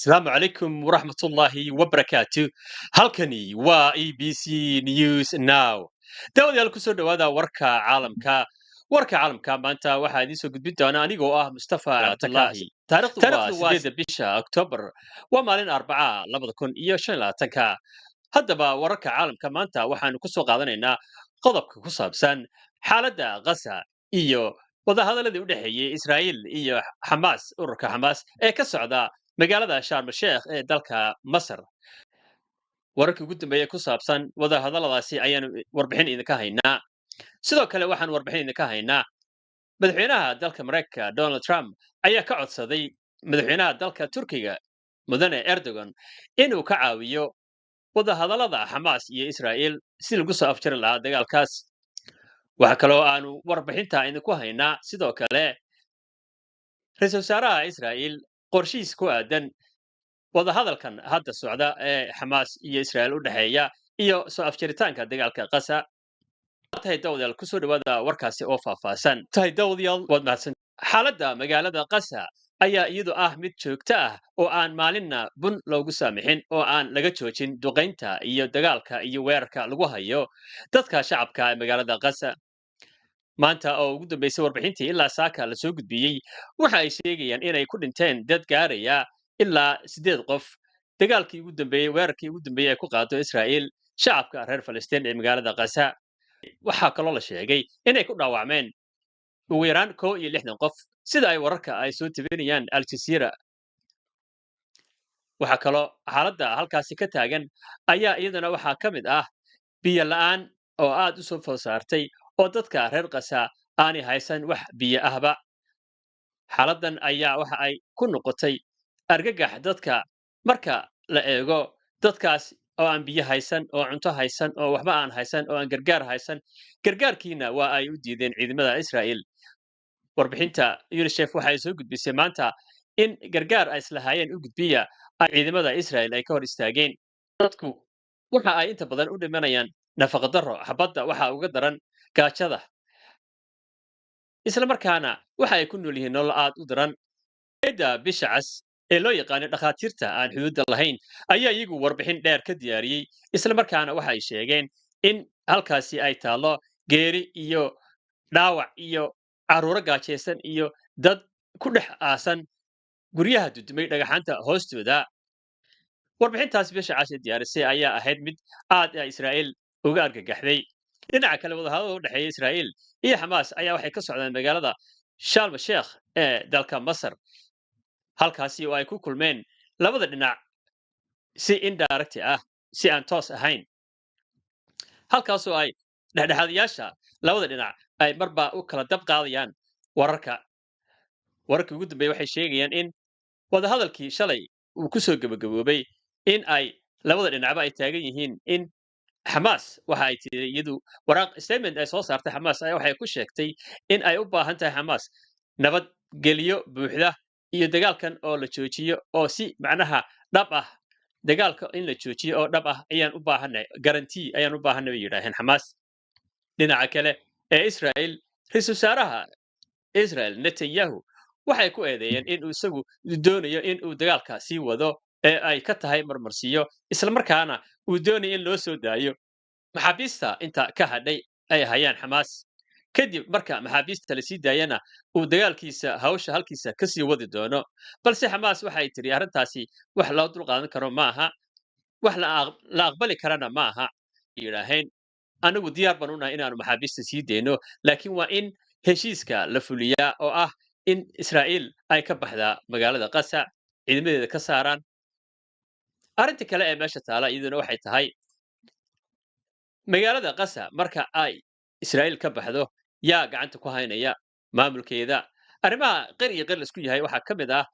Asalaamu calaykum waraxmatullaahi wabarakaatu. Halkani waa EBC News Now. Daawadayaal, kusoo dhowaada warka caalamka. Warka caalamka maanta waxaa idiin soo gudbin doona anigoo ah Mustafa Cabdulaahi. Taariikhdu waa 8-da bisha Oktoobar, waa maalin Arbaca, 2025-ka. Haddaba, wararka caalamka maanta waxaanu kusoo qaadanaynaa qodobka ku saabsan xaaladda Gaza iyo wadahadaladii u dhexeeyey Israa'iil iyo Xamaas, ururka Xamaas, ee ka socda magaalada Sharm el Sheikh ee dalka Masar. Wararkii ugu dambeeyey ku saabsan wadahadalladaasi ayaanu warbixin idinka haynaa. Sidoo kale waxaan warbixin idinka haynaa madaxweynaha dalka Maraykanka Donald Trump ayaa ka codsaday madaxweynaha dalka Turkiga, mudane Erdogan, inuu ka caawiyo wadahadallada Xamaas iyo Israa'iil si lagu soo afjari lahaa dagaalkaas. Waxaa kaloo aanu warbixinta idinku haynaa sidoo kale ra-iisul wasaaraha Israa'iil qorshihiis ku aadan wadahadalkan hadda socda ee Xamaas iyo Israa'iil u dhexeeya iyo soo afjaritaanka dagaalka Qasa. Tahay daawadayaal, kusoo dhawaada warkaasi oo faahfaahsan. Tahay daawadayaal, waad mahadsan. Xaaladda magaalada Qasa ayaa iyadu ah mid joogto ah oo aan maalinna bun loogu saamixin oo aan laga joojin duqaynta iyo dagaalka iyo weerarka lagu hayo dadka shacabka ee magaalada Qasa. Maanta oo ugu dambeysay, warbixintii ilaa saaka la soo gudbiyey waxa ay sheegayaan inay ku dhinteen dad gaaraya ilaa 8 qof dagaalkii ugu dambeeyey, weerarkii ugu dambeeyey ay ku qaado Israa'iil shacabka reer Falastiin ee magaalada Qasa. Waxaa kaloo la sheegay inay ku dhaawacmeen ugu yaraan 61 qof, sida ay wararka ay soo tebinayaan Al Jazeera. Waxaa kaloo xaaladda halkaasi ka taagan ayaa iyaduna waxaa ka mid ah biyo la'aan oo aad u soo food saartay, oo dadka reer Qasa aanay haysan wax biyo ahba. Xaaladdan ayaa waxa ay ku noqotay argagax dadka marka la eego dadkaas oo aan biyo haysan oo cunto haysan oo waxba aan haysan oo aan gargaar haysan. Gargaarkiina waa ay u diideen ciidamada Israa'iil. Warbixinta UNICEF waxa ay soo gudbisay maanta in gargaar ay islahaayeen u gudbiya ay ciidamada Israa'iil ay ka hor istaageen. Dadku waxa ay inta badan u dhimanayaan nafaqo darro. Xabadda waxa uga daran gaajada, isla markaana waxa ay ku nool yihiin nolol aad u daran. Hay'adda Bisha Cas ee loo yaqaano Dhakhaatiirta Aan Xuduudda Lahayn ayaa iyagu warbixin dheer ka diyaariyey, isla markaana waxa ay sheegeen in halkaasi ay taallo geeri iyo dhaawac iyo carruuro gaajaysan iyo dad ku dhex aasan guryaha dudumay dhagaxaanta hoostooda. Warbixintaas Bisha Cas ee diyaarisay ayaa ahayd mid aad Israa'iil uga argagaxday. Dhinaca kale, wadahadalada u dhexeeya Israa'iil iyo Xamaas ayaa waxay ka socdaan magaalada Sharm Sheikh ee dalka Masar, halkaasi oo ay ku kulmeen labada dhinac si indirect ah, si aan toos ahayn, halkaasoo ay dhexdhexaadayaasha labada dhinac ay marba u kala dab qaadayaan wararka. Wararkii ugu dambeeyey waxay sheegayaan in wadahadalkii shalay uu ku soo gebagaboobay in ay labada dhinacba ay taagan yihiin in Xamaas waxa ay tiri iyadu waraaq statement ay soo saartay Xamaas ayaa waxay ku sheegtay in ay u baahan tahay Xamaas nabadgelyo buuxda iyo dagaalkan oo la joojiyo, oo si macnaha dhab ah dagaalka in la joojiyo oo dhab ah ayaan u baahannahay, guarantee ayaan u baahannahay, bay yidhaaheen Xamaas. Dhinaca kale ee Israel, ra-iisul wasaaraha Israel Netanyahu waxay ku eedeeyeen in uu isagu doonayo in uu dagaalka sii wado ee ay ka tahay marmarsiyo, isla markaana uu doonayo in loo soo daayo maxaabiista inta ka hadhay ay hayaan Xamaas. Kadib marka maxaabiista lasii daayana, uu dagaalkiisa hawsha halkiisa kasii wadi doono. Balse Xamaas waxay tiri arrintaasi wax loo dulqaadan karo ma aha, wax la aqbali karana ma aha. Yidhaaheen, anigu diyaar baan u nahay inaanu maxaabiista sii deyno, laakiin waa in heshiiska la fuliyaa oo ah in Israa'iil ay ka baxdaa magaalada Qasa, ciidamadeeda ka saaraan. Arrinta kale ee meesha taala iyaduna waxay tahay, magaalada Qasa marka ay Israa'iil ka baxdo, yaa gacanta ku haynaya maamulkeeda? Arrimaha qir iyo qir laisku yahay waxaa ka mid ah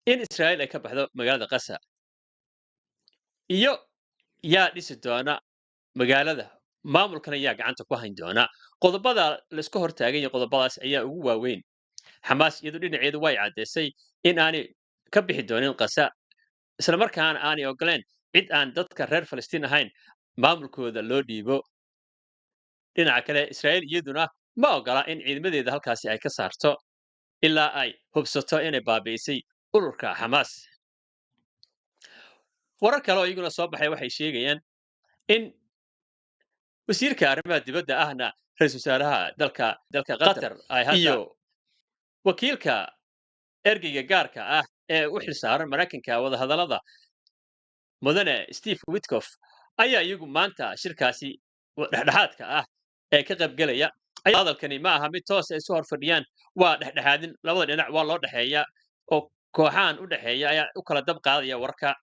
in Israa'iil ay ka baxdo magaalada Qasa iyo yaa dhisi doona magaalada, maamulkana yaa gacanta ku hayn doona. Qodobada laisku hortaagan yahay, qodobadaas ayaa ugu waaweyn. Xamaas iyadu dhinaceedu way caddaysay in aanay ka bixi doonin Qasa, isla markaana aanay ogoleen cid aan dadka reer Falastiin ahayn maamulkooda loo dhiibo. Dhinaca kale, Israa'iil iyaduna ma ogola in ciidamadeeda halkaasi ay ka saarto ilaa ay hubsato inay baabi'isay ururka Xamaas. Warar kale oo iyaguna soo baxay waxay sheegayaan in wasiirka arrimaha dibadda ahna ra-iisul wasaaraha dalka Qatar ay hadda iyo wakiilka ergeyga gaarka ah ee u xilsaaran Maraykanka wadahadallada, mudane Steve Witkoff, ayaa iyagu maanta shirkaasi dhexdhexaadka ah ee ka qaybgelaya. Hadalkani ma aha mid toos ay isu hor fadhiyaan, waa dhexdhexaadin labada dhinac waa loo dhexeeya oo kooxahan u dhexeeya ayaa u kala dab qaadaya warka.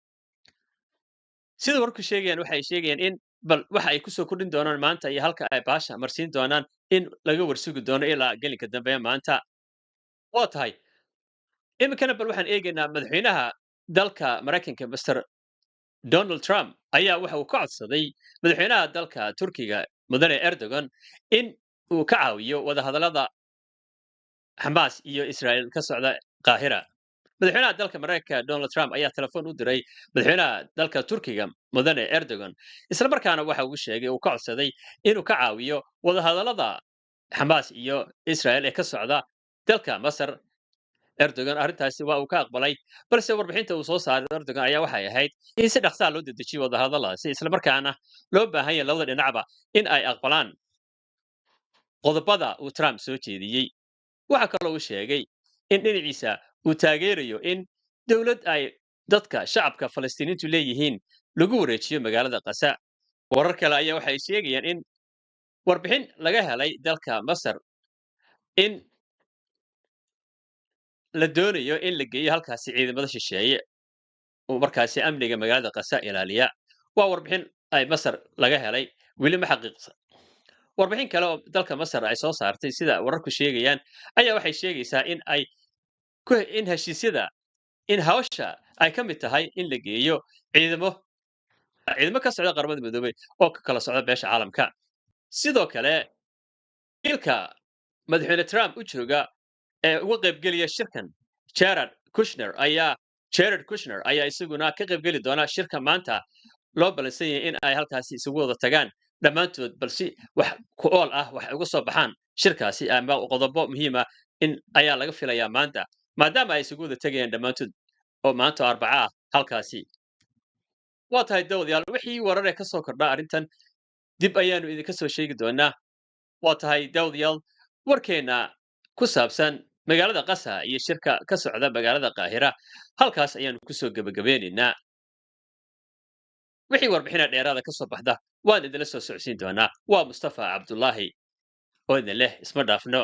Sida warku sheegayaan, waxay sheegayaan in bal waxa ay kusoo kordhin doonaan maanta iyo halka ay baasha marsiin doonaan in laga warsugi doono ilaa gelinka dambe maanta. Waa tahay, iminkana bal waxaan eegaynaa madaxweynaha dalka Maraykanka, Mr Donald Trump, ayaa waxa uu ka codsaday madaxweynaha dalka Turkiga, mudane Erdogan, in uu ka caawiyo wadahadallada Xamaas iyo Israel ka socda Qaahira. Madaxweynaha dalka Maraykanka Donald Trump ayaa telefoon u diray madaxweynaha dalka Turkiga, mudane Erdogan, isla markaana waxa uu sheegay uu ka codsaday inuu ka caawiyo wadahadallada Xamaas iyo Israel ee ka socda dalka Masar. Erdogan arrintaasi waa uu ka aqbalay, balse warbixinta uu soo saaray Erdogan ayaa waxay ahayd in si dhaqsaa loo dedejiyo wadahadalladaasi, isla markaana loo baahan yahay labada dhinacba in ay aqbalaan qodobada uu Trump soo jeediyey. Waxaa kaloo uu sheegay in dhinaciisa uu taageerayo in dowlad ay dadka shacabka Falastiiniintu leeyihiin lagu wareejiyo magaalada Qasa. Warar kale ayaa waxay sheegayaan in warbixin laga helay dalka Masar in la doonayo in la geeyo halkaasi ciidamada shisheeye oo markaasi amniga magaalada Qasa ilaaliya. Waa warbixin ay Masar laga helay, weli ma xaqiiqsan. Warbixin kale oo dalka Masar ay soo saartay, sida wararku sheegayaan, ayaa waxay sheegaysaa in ay in heshiisyada in hawsha ay ka mid tahay in la geeyo ciidamo ka socda Qaramada Midoobay oo ka kala socda beesha caalamka. Sidoo kale, wakiilka madaxweyne Trump u jooga ee uga qaybgeliya shirkan, Jared Kushner ayaa isaguna ka qaybgeli doona shirka maanta loo balansan yahay in ay halkaasi isugu wada tagaan dhammaantood, balse wax ku ool ah wax uga soo baxaan shirkaasi ama qodobo muhiim ah in ayaa laga filayaa maanta, maadaama ay isugu wada tegayaan dhammaantood oo maanta oo Arbaca ah halkaasi. Waa tahay dawadayaal, wixii warar ee ka soo kordha arrintan dib ayaanu idinka soo sheegi doonaa. Waa tahay daawadayaal, warkeenna ku saabsan magaalada Qasa iyo shirka ka socda magaalada Qaahira halkaas ayaanu kusoo gebagabeynaynaa. Wixii warbixina dheeraada ka soo baxda waan idinla soo socodsiin doonaa. Waa Mustafa Cabdulaahi oo idin leh isma dhaafno.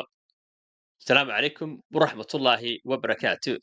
Asalaamu calaykum waraxmatullaahi wabarakaatu.